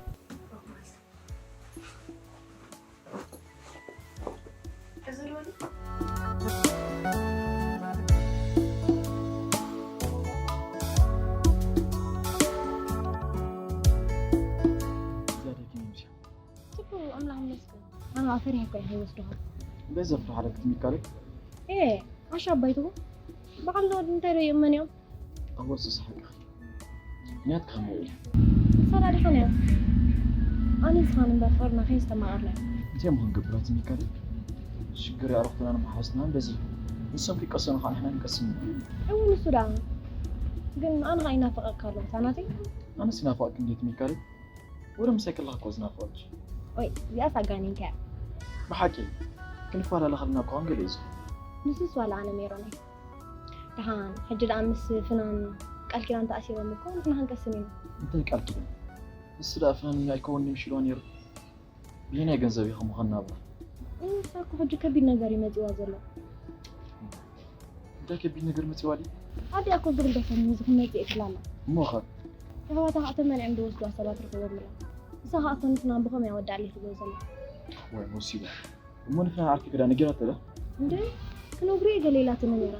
ጽቡቕ ኣምላኽ ይመስገን። ኣነ ፈሪሐ እኮ እየ ከይወስዱኻ። እንታይ ዘፍርሓ ደቂ ትሚካለይ? ኤ ዓሻ ኣባይትኹም በዓል ናወድ እንታይ ዶ ይእመን እዮም? ኣወ እሱስ ሓቅኺ። ምኽንያት ከመይ ኢለ? ንሳ ዳዲኻ ነያ። ኣነ ንስኻን እምበር ፍቕርና ከይስተማቐርና እዩ። እንታይ እሞ ክንገብር ኣቲ ሚካኤል? ሽግር ኣዕሩኽትናን መሓዙትናን በዚሑ። ንሶም ከይቀሰኑ ከዓ ንሕና ክንቀስን ኢና። እው ንሱ ደኣ። ግን ኣነ ከዓ ይናፍቐካ ኣለኹ እታ ናተይ። ኣነስ ይናፍቐኪ እንድየ ኣቲ ሚካኤል። ወረ ምሳይ ከለኻ እኮ ዝናፍቐኪ። ኦይ እዚኣስ ኣጋኒንካያ። ብሓቂ ክንፈላለ ከለና እኮ ከም ገለ እዩ ዝኸውን። ንሱስ ዋላ ኣነ ሜሮን እየ። ደሓን ሕጂ ደኣ ምስ ፍናን ቃል ኪዳን ተኣሲሮም እኮ ንሕና ክንቀስን ኢና። እንታይ ቃል ኪዳን? ንሱ ደኣ ፍናን እዩ ኣይከውን ድዩ ምሽ ኢልዋ ነይሩ? ብየናይ ገንዘብ ኢኹም ኸናብራ? እሳ እኮ ሕጂ ከቢድ ነገር እዩ መጺዋ ዘሎ። እንታይ ከቢድ ነገር መጺዋ ድዩ? ኣዲኣ እኮ ዝርገፈኒ እዚ ክመጽእ እክል ኣላ። እሞ ኸ? ኣሕዋታ ከዓ ተመንዕም ዝወስዱዋ ሰባት ረኺቦም ብላ። እሳ ከዓ እኮ ንፍናን ብኸመይ ኣወዳእለይ ትብል ዘላ። ወይ ሙሲባ። እሞ ንፍናን ዓርኪ ክዳ ነጊራቶ ዶ? እንደ ክነግሮ እየ ገለ ኢላትኒ ነይራ።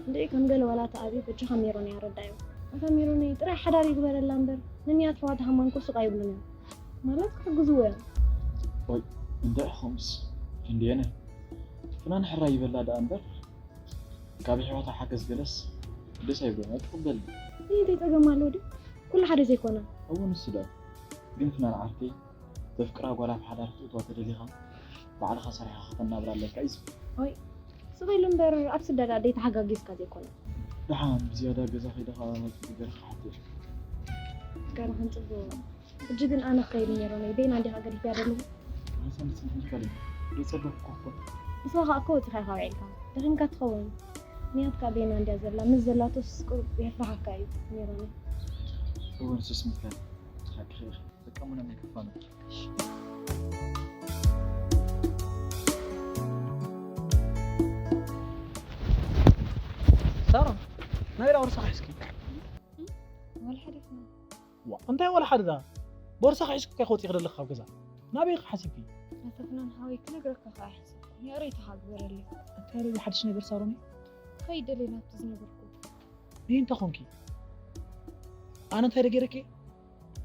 እንደ ከም ገለ ዋላ ተኣቢ በጃኻ ሜሮን እያ ረዳዮ። እታ ሜሮን ጥራይ ሓዳር ይግበረላ እምበር ንንያት ኣሕዋት ሃማን ኮ ሱቕ ኣይብሉን እዮም። ማለት ክሕግዝዎ እዮም። ወይ እንደ ሆምስ እንዲየነ ፍናን ሕራይ ይበላ ደኣ እምበር ካብ ኣሕዋታ ሓገዝ ገለስ ደስ ኣይብሎን ኣይትቕበል። ይህ እንታይ ጸገም ኣለዎ ድዩ? ኩሉ ሓደ ዘይኮነ። እወ ንሱ ደኣ ግን ፍናን ዓርከይ ዘፍቅራ ጓል ኣብ ሓዳር ክትእትዋ ተደሊኻ ባዕልኻ ሰሪሕኻ ከተናብራ ኣለካ እዩ ዝብል። ወይ ስቕ ኢሉ እምበር ኣብ ስደዳ ደይ ተሓጋጊዝካ ዘይኮነ። ደሓን ብዝያዳ ገዛ ከይደኻ ጽቡቅ ገርካ ሓትት። ገርኽን ጽቡቅ ሕጂ ግን ኣነ ክኸይድ ነይሮም እየ። ቤና እንዲኻ ገዲፍያ ዘለኹ? ሓንሳብ ንጽንሕ ኢልካ ደይ ጸበብኩ እኮ። ንስኻ ከኣ እኮ ወጺኻ ኢኻ ውዒልካ። ደኺምካ ትኸውን። ንያትካ ቤና እንድያ ዘላ። ምስ ዘላቶስ ቁሩብ የፍርሃካ እዩ ነይሮም። እወ ንሱስ ምትካል ሓቅኺ ኢኺ። በቃ ሙና ናይ ከፋ ነገር። ሳሮን ናይ ዳውር ሳሕ እስኪ ወላ ሓደ ፍና ዋ እንታይ ወላ ሓደ ዳ ቦርሳ ሒዝኩ ከይ ከወፂ ክደለካ ካብ ገዛ ናበይ ኢኺ ሓሲብኪ ኣታ ፍናን ሓወይ ክነግረካ ከዓ ይሓስብ። ይቕሬታ ግበረለይ። እንታይ ደሊ ሓድሽ ነገር ሳሮን ከይደለይ ናብቲ ዝነበርኩ ይህ እንታይ ኮንኪ ኣነ እንታይ ደገይረኪ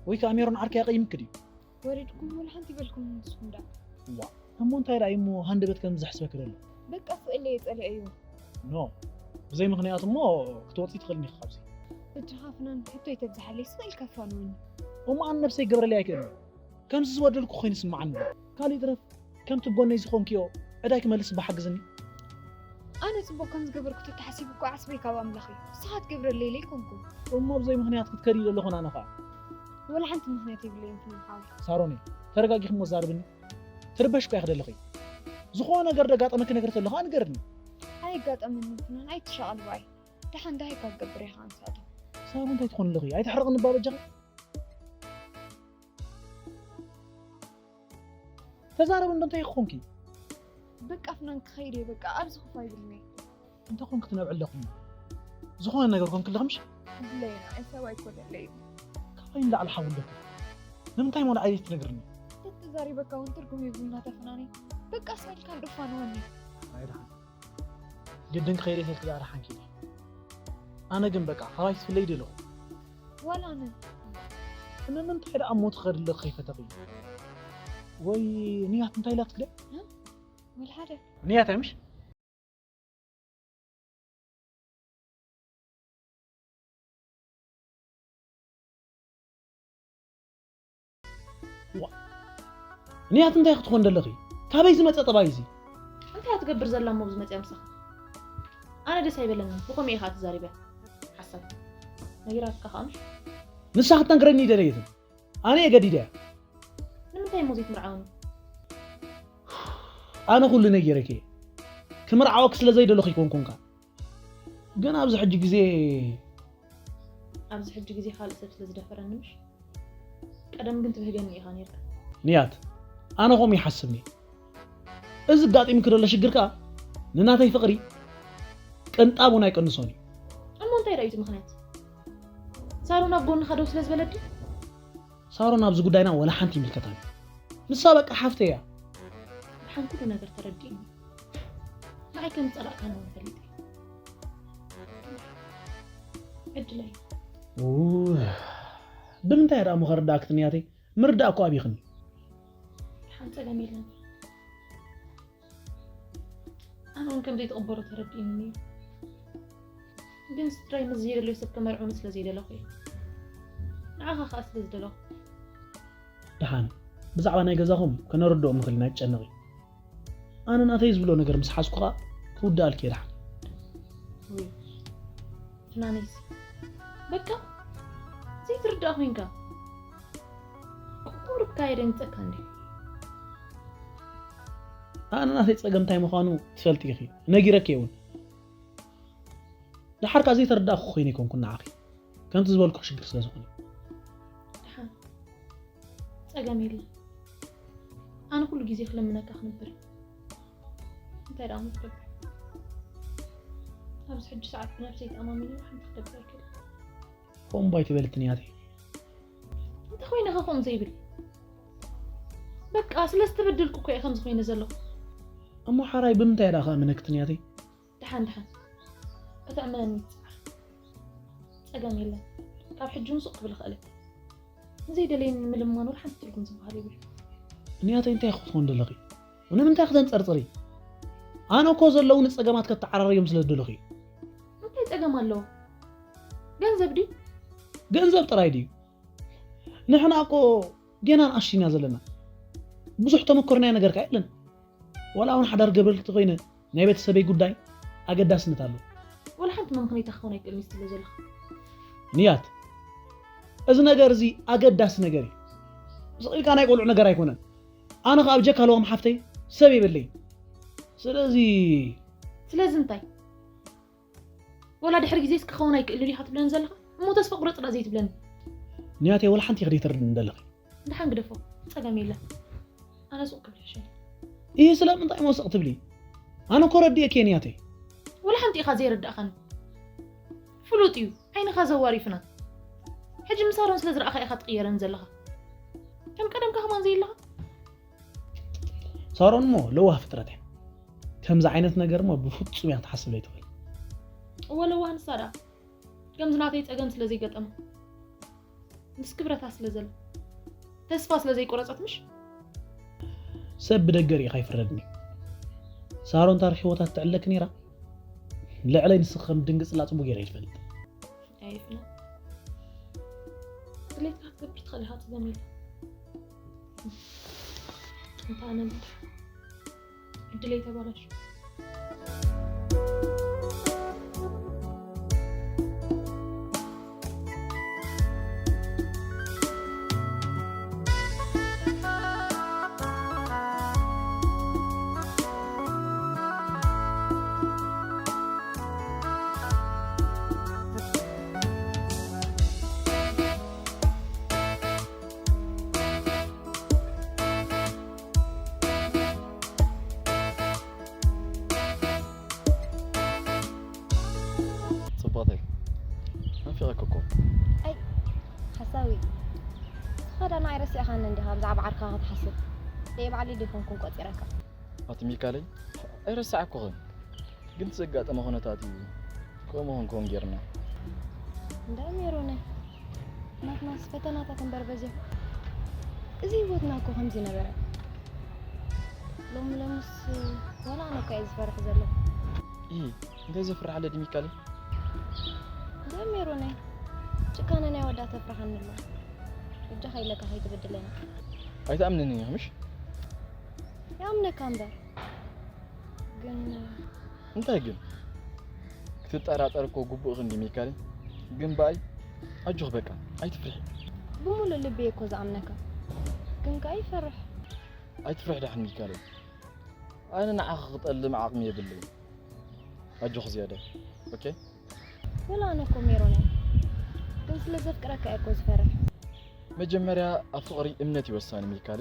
ወይ ከዓ ሜሮን ዓርከይ ኣቐይምኪ ድዩ ወሪድኩም ወላ ሓንቲ ይበልኩም ንስኩም ዳ ዋ እሞ እንታይ ደኣ እሞ ሃንደበት ከም ዘሕስበኪ ደሎ በቃ ስእለ የፀልአዮ ኖ ብዘይ ምክንያት እሞ ክትወፂ ትኽእል ኢኺ ካብዚ እጅኻ ፍናን ሕቶ ይተብዝሓለይ ስቕ ኢልካ ፋንወኒ እሞ ኣነ ነብሰይ ክገብረለይ ኣይክእልን ከምዚ ዝበደልኩ ኮይኑ ስምዓኒ ካሊእ ትረፍ ከምቲ ጎነይ ዝኾንክዮ ዕዳይ ክመልስ ብሓግዝኒ ኣነ ፅቡቅ ከም ዝገበርኩ ተተሓሲቡ እኮ ዓስበይ ካብ ኣምላኽ እዩ ንስኻ ትገብረለይ ለይኮንኩም እሞ ብዘይ ምክንያት ክትከዲ ዘለኹን ኣነ ኸዓ ወላ ሓንቲ ምክንያት የብለይን ፍናን ሓወይ ሳሮኒ ተረጋጊኽሞ ዛርብኒ ትርበሽ እኮ ኢኺ ዘለኺ ዝኾነ ነገር ደጋጠመኪ ነገር ተሎ ኸዓ ንገርኒ ኣይጋጠመንን ፍናን ኣይትሻቐል ባይ ደሓን ዳሃይካ ክገብር ኢኻ ኣንሳቶ ሳሮን እንታይ ትኾኒ ኣለኺ ኣይትሕርቕኒ እባ በጃኺ ተዛረብ እንዶ እንታይ ክኾንኪ በቃ ፍናን ክኸይድ እየ በቃ ኣብዚ ክፋ ይብልኒ እንታይ ኮንኪ ትነብዒ ኣለኹ ዝኾነ ነገር ኮንኪ ኣለኺ ምሽ ብለይና ሰብ ኣይኮነለይ ካባይ ንላዕሊ ሓዊ ኣለኪ ንምንታይ ሞ ንዓይ ትነግርኒ ተተዛሪበካ እውን ትርጉም የብሉና ተፍናኒ በቃ ስቕ ኢልካ ንድፋ ንወኒ ኣይደሓን ግድን ክኸይደ ተልክ ዳኣ ደሓን ኪደ ኣነ ግን በቃ ካባይ ትፍለይ ደለኹ ዋላ ኣነ ንምንታይ ደኣ እሞ ትኸድ ኣለኺ ከይፈተኺ ወይ ንያት እንታይ ኢላትክ ድያ ወላ ሓደ ንያት እያ ምሽ ንያት እንታይ ክትኾን ደለኺ ካበይ ዝመፀ ጠባይ እዚ እንታይ እያ ትገብር ዘላ እሞ ብዝመፅያ ምሳኻ ኣነ ደስ ኣይበለንን ብኸምኡ ኢኻ ትዛሪበ ሓሳብ ነጊራትካ ከዓ ምሽ ንሳ ክትነግረኒ ይደለየትን ኣነ እየ ገዲደ ንምንታይ እሞ ዘይትምርዓውኒ ኣነ ኩሉ ነጊረኪ ክምርዓወኪ ስለ ዘይደለኹ ይኮንኩንካ ግን ኣብዚ ሕጂ ግዜ ኣብዚ ሕጂ ግዜ ካልእ ሰብ ስለ ዝደፈረኒ ምሽ ቀደም ግን ትብህገኒ ኢኻ ነርካ ንያት ኣነ ከምኡ ይሓስብኒ እዚ ኣጋጢምኪ ዘሎ ሽግር ከኣ ንናተይ ፍቕሪ ቅንጣብ እውን ኣይቀንሶን እዩ እሞ እንታይ ዳዩ እቲ ምኽንያት ሳሮን ኣብ ጎንኻ ደው ስለ ዝበለት ድዩ ሳሮን ኣብዚ ጉዳይና ወላ ሓንቲ ይምልከታን ንሳ በቃ ሓፍተይ እያ ብሓን ኩሉ ነገር ተረዲእኒ ንዓይ ከም ዝጸላእካኒ እውን ፈሊጠ ዕድለይ ኡ፣ ብምንታይ ደኣ እሞ ከርድኣክትኒ ያተይ ምርዳእ እኮ ኣብይኽኒ ሓን ጸገም የለን ኣነ እውን ከም ዘይትቕበሎ ተረዲእኒ እዩ ግን ስድራይ ምስ ዘይደለዩ ሰብ ከመርዑኒ ስለ ዘይደለኹ እዩ ንዓኻ ከዓ ስለ ዝደለኹ ደሓን ብዛዕባ ናይ ገዛኹም ከነረድኦም ንኽእል ኢና ኣይትጨነቒ ኣነ ናተይ ዝብሎ ነገር ምስ ሓዝኩ ከዓ ክውድኣልኪ እየ ደሓን ውይ ፍናነይሲ በቃ ዘይትርዳእ ኮይንካ ቁሩብካ የደንግፀካ እንዲ ኣነ ናተይ ፀገም እንታይ ምዃኑ ትፈልጢ ኢኺ ነጊረኪ እውን ደሓር ከዓ ዘይተረዳእኩ ኮይነ ይኮንኩ ንዓኺ ከምቲ ዝበልኩ ሽግር ስለ ዝኾነ ደሓን ፀገም የለን ኣነ ኩሉ ግዜ ክልምነካ ክነብር እንታይ ደኣ ምትገብር ኣብዚ ሕጂ ሰዓት ብነብሰይ ተኣማሚነ ሓንቲ ክገብር ኣይክእል ከምኡ ባይ ትበልትንያተይ እንታይ ኮይነ ከ ከምኡ ዘይብል በቃ ስለ ዝተበደልኩ እኮ እየ ከምዚ ኮይነ ዘለኹ እሞ ሓራይ ብምንታይ ደኣ ከኣምነኪ ንያተይ? ድሓን ድሓን ክትእመነኒ ትፅዓር። ፀገም የለን። ካብ ሕጂ እውን ሱቕ ክብል ይኽእል እየ። ንዘይደለየኒ ምልማን ወላ ሓንቲ ትርጉም ዝበሃል የብሉ። ንያተይ እንታይ ክትኾን ደለኺ? ንምንታይ ክተንፀርፅሪ? ኣነ እኮ ዘለውኒ ፀገማት ከተዓራርዮም ስለ ዝደለኹ እዩ። እንታይ ፀገም ኣለዎ? ገንዘብ ድዩ? ገንዘብ ጥራይ ድዩ? ንሕና እኮ ጌና ንኣሽቱ ኢና ዘለና። ብዙሕ ተመኮርናዮ ነገር ከ የለን። ዋላ እውን ሓዳር ገበርቲ ኮይነ ናይ ቤተሰበይ ጉዳይ ኣገዳስነት ኣለዎ። ወላ ሓንቲ መምክነይታ ክኸውን ኣይክእልን እዩ ስለ ዘለኻ። ንያት፣ እዚ ነገር እዚ ኣገዳሲ ነገር እዩ። ስቕ ኢልካ ናይ ቆልዑ ነገር ኣይኮነን። ኣነ ከኣ ብጀካ ለዋም ሓፍተይ ሰብ የብለይን። ስለዚ ስለዚ እንታይ? ወላ ድሕሪ ግዜስ ክኸውን ኣይክእልን እዩ ኢኻ ትብለኒ ዘለኻ? እሞ ተስፋ ቁረፅ ዳ ዘይትብለኒ? ንያተይ፣ ወላ ሓንቲ ኢኺ ደይትርድእኒ ዘለኺ። ድሓን ግደፎ፣ ፀገም የለን። ኣነ ሱቕ ክብል ይሕሸኒ። ይህ ስለምንታይ እሞ ስቕ ትብሊ? ኣነ እኮ ረዲኤኪ እየ ንያተይ። ወላ ሓንቲ ኢኻ ዘይረዳእኻኒ። ፍሉጥ እዩ ዓይንኻ ዘዋሪ ፍናን። ሕጂ ምሳሮን ስለ ዝረኣኻ ኢኻ ትቕየረኒ ዘለኻ። ከም ቀደምካ ከማን ዘየለኻ። ሳሮን እሞ ለዋህ ፍጥረት እያ። ከምዚ ዓይነት ነገር እሞ ብፍጹም እያ ክትሓስብ ዘይትኽእል። እወ ለዋህ ንሳ ደኣ ከምዚ ናተይ ጸገም ስለ ዘይገጠማ ምስ ክብረታ ስለ ዘላ ተስፋ ስለ ዘይቆረጸት ምሽ? ሰብ ብደገ ርኢኻ ይፍረድኒ። ሳሮን ታሪኽ ህይወታ ትዕለክ ነይራ። ልዕለይ ንስኺ ከም ድንግጽላ ጽቡቅ ገይረ ይፈልጥ። ኣይፍና ድሌትካ ክትገብር ትኽእል ኢኻ ትዘሚር እንታ ኣነ ዕድለይ ተባላሽ። ጽቡቕተይ፣ ናፊቐኪ እኮ። ኣይ ሓሳዊ፣ ንስኻ ዳና ኣይረሲዕኻኒ እንዲኻ ብዛዕባ ዓርካ ክትሓስብ? ደይ ባዕለይ ደይኮንኩን ቆጺረካ። ኣቲ ሚካለይ፣ ኣይረሳዕኩኽን፣ ግን እቲ ዘጋጠመ ኩነታት እዩ ከምኡ ክንከውን ጌርና። እንዳ ሜሮነ፣ ናትናስ ፈተናታት እምበር በዚሑ። እዚ ህይወትና እኮ ከምዚ ነበረ። ሎሚ ሎምስ ዋላ ኣነ እኮ እየ ዝፈርሕ ዘለኹ። ኢ እንታይ ዘፍርሕ ኣለ ድዩ ሚካለይ? እንዳ ሜሮነ፣ ጭካነ ናይ ወዳ ተፍርሓኒ ኣሎ። እጃኻ ኢለካ ከይትበድለኒ። ኣይትኣምንንን ኢኺ ምሽ? ይኣምነካ እምበር ግን እንታይ ግን? ክትጠራጠር እኮ ግቡእ ክንዲ ሚካሊ ግን በኣይ ኣጆኽ በቃ ኣይትፍርሒ። ብምሉእ ልበይ እኮ ዝኣምነካ ግን ከኣ ይፈርሕ። ኣይትፍርሒ ዳሕን ሚካሊ። ኣነ ንዓኺ ክጠልም ዓቕሚ የብለይ። ኣጆኽ ዝያዳ። ኦኬ? ወላ ኣነ እኮ ሜሮን እየ ግን ስለ ዘፍቅረካ እየ እኮ ዝፈርሕ። መጀመርያ ኣብ ፍቕሪ እምነት እዩ ወሳኒ ሚካሊ።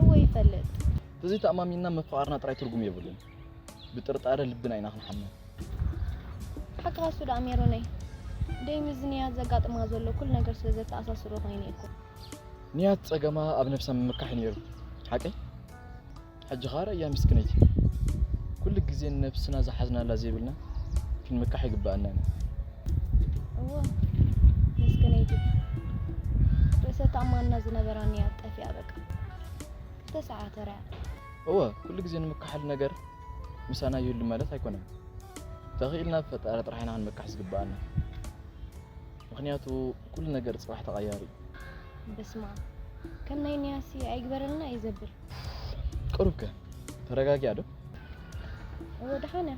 እወ ይፈልጥ። ተዘይተኣማሚንና ምፍቓርና ጥራይ ትርጉም የብሉን። ብጥርጣረ ልብና ኢና ክንሓምም። ሓቅኻ እሱ ደኣ ሜሮነይ። ደይ ምስ ንያት ዘጋጥማ ዘሎ ኩሉ ነገር ስለ ዘተኣሳስሮ ኮይኑ እኮ። ንያት ጸገማ ኣብ ነብሳ ምምካሕ እዩ ነይሩ። ሓቀይ? ሕጂ ኸኣ ረእያ ምስክነይቲ። ኩሉ ግዜ ንነብስና ዝሓዝናላ ዘይብልና ክንምካሕ ይግብኣና ኢና። እወ ምስክነይቲ። ርእሰ ተኣማንና ዝነበራ ንያት ጠፊኣ በቃ። ክልተ ሰዓት ተራያ። እወ ኩሉ ግዜ ንምክሓል ነገር ምሳና ይህሉ ማለት ኣይኮነን። ተኽኢልና ብፈጣሪ ጥራሕ ኢና ክንምካሕ ዝግብኣና። ምኽንያቱ ኩሉ ነገር ጽባሕ ተቐያሪ እዩ። በስመ ኣብ። ከም ናይ ንያሲ ኣይግበረልና እዩ ዘብል። ቁሩብከ ተረጋጊኣ ዶ? እወ ደሓን እያ።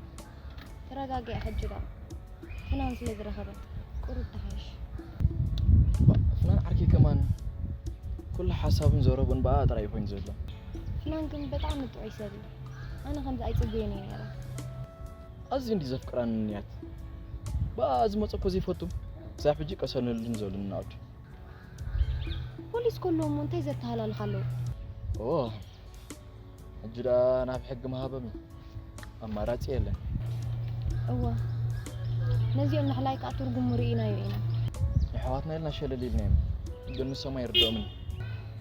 ተረጋጊኣ ሕጂ ደኣ። ፍናን ስለ ዝረኸበት ቁሩብ ተሓይሽ። ፍናን ዓርከይ ከማን ኩሉ ሓሳቡን ዘረቡን ብኣ ጥራይ ኮይኑ ዘሎ። ፍናን ግን በጣዕሚ ጥዑይ ሰብ እዩ። ኣነ ከምዚ ኣይጽበዮን እየ ነይረ። ኣዝዩ እንዲ ዘፍቅራኒ ንያት። ብኣ ዝመጸ እኮ ዘይፈቱ። ክሳብ ሕጂ ቀሰንልን ዘሉን ናወዲ። ፖሊስ ከለዉ እሞ እንታይ ዘተሃላልኽ ኣለዉ? ኦ ሕጂ ደኣ ናብ ሕጊ ምሃቦም እዩ። ኣማራጺ የለን። እወ ነዚኦም ምሕላይ ከኣ ትርጉሙ ርኢናዮ ኢና። የሕዋትና ኢልና ሸለል ኢልናዮም። ግን ንሶም ኣይርድኦምን።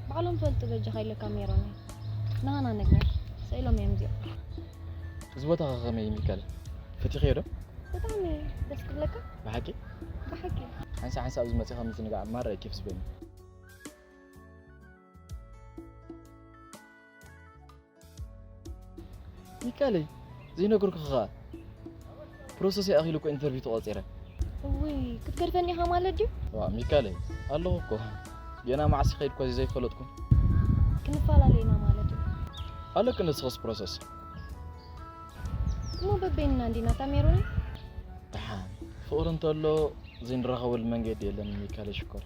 ባዕሎም ፈልጡ በጃኻ ኢለካ ሜሮን። ንሃና ንግበር። ስኢሎም እዮም እዚኦም። እዚ ቦታ ከ ከመይ እዩ ሚካል? ፈቲኽዮ ዶ? ብጣዕሚ ደስ ክብለካ። ብሓቂ? ብሓቂ። ሓንሳ ሓንሳ ኣብዚ መጺኻ ምዝንጋዕ ማራ እዩ ኬፍ ዝበኒ። ሚካለይ፣ ዘይነገርኩ ከ ፕሮሰስ ኣኺሉ እኮ ኢንተርቪው ተቖጺረ። እውይ ክትገድፈኒ ኢኻ ማለት ድዩ? ዋ ሚካለይ፣ ኣለኹ እኮ። ገና መዓስ ይኸይድ እኮ ዘይፈለጥኩ። ክንፈላለ ኢና ማለት እዩ። ኣለክ ንስኽስ ፕሮሰስ። እሞ በበይንና እንዲና ታሜሮኒ። ደሓን ፍቕሪ እንተሎ ዘይንራኸበሉ መንገዲ የለን ሚካለይ ሽኮር።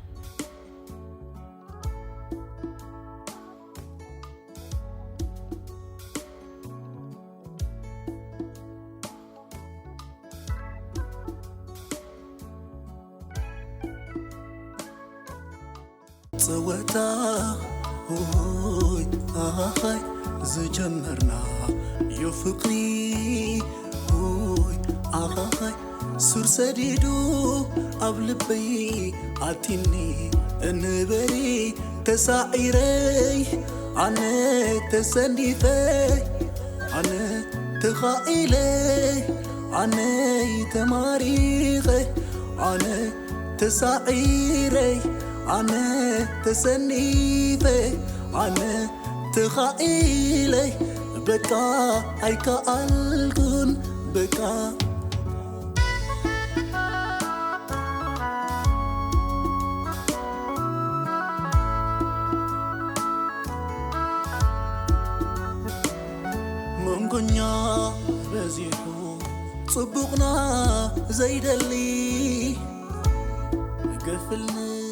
ጸወታ ሆይ ኣኻኻይ ዝጀመርና ዮ ፍቕሪ ሆይ ኣኻኻይ ሱር ሰዲዱ ኣብ ልበይ ኣቲኒ እንበሪ ተሳዒረይ ኣነ ተሰኒፈ ኣነ ተኻኢለ ኣነ ተማሪኸ ኣነ ተሳዒረ ኣነ ተሰኒፈ ኣነ ተኻኢለ በቃ ኣይከኣልኩን በቃ መንጎኛ በዚሑ ጽቡቕና ዘይደሊ ገፍልኒ